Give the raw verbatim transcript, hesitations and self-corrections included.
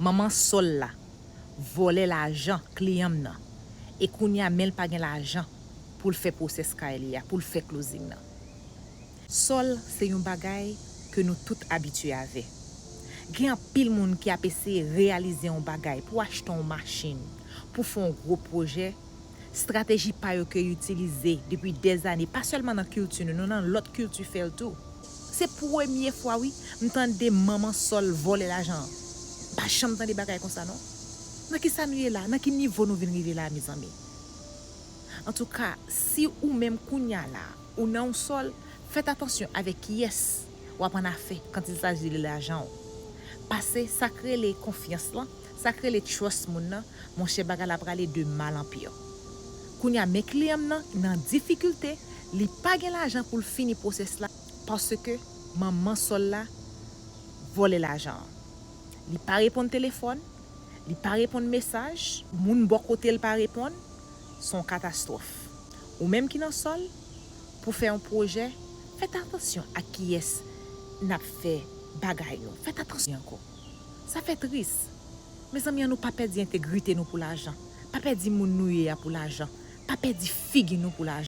Manman Sòl la vòlè lajan kliyan m nan, e kounye a men l pa gen lajan pou l fè pwosès kay li a, pou l fè closing nan. Sòl se yon bagay ke nou tout abitye avè. Gen anpil moun ki ap eseye reyalize yon bagay pou achte yon machin, pou fè yon gwo pwojè, estrateji pa yo ke yo itilize depi dèzane, pa sèlman nan kilti nou, non, nan lòt kilti fè l tou. Se premye fwa, wi, m tande manman Sòl vòlè lajan an. M pa janm tande bagay konsa, non. Nan ki sa nou ye la? Nan ki nivo nou vin rive la, mezanmi? Antouka, si ou menm kounye a la, ou nan yon Sòl, fèt atansyon avèk kiyès w ap annafè kantilsaji de lajan w. Pase sa k rele konfyans lan, sa k rele trust moun nan, monchè, bagay la prale de mal an pyè. Kounye a, men kliyan m nan nan difikilte, li pa gen lajan pou l fini pwosès la, paske manman Sòl la vòlè lajan an. Li pa reponn telefòn, li pa reponn mesaj, moun bò kote l pa reponn, se yon katastwòf. Ou menm ki nan Sòl, pou fè yon pwojè, fèt atansyon ak kiyès n ap fè bagay nou. Fèt atansyon ankò. Sa fè tris. Mezanmi, ann nou pa pèdi entegrite nou pou lajan. Pa pèdi moun nou ye a pou lajan. Pa pèdi figi nou pou lajan.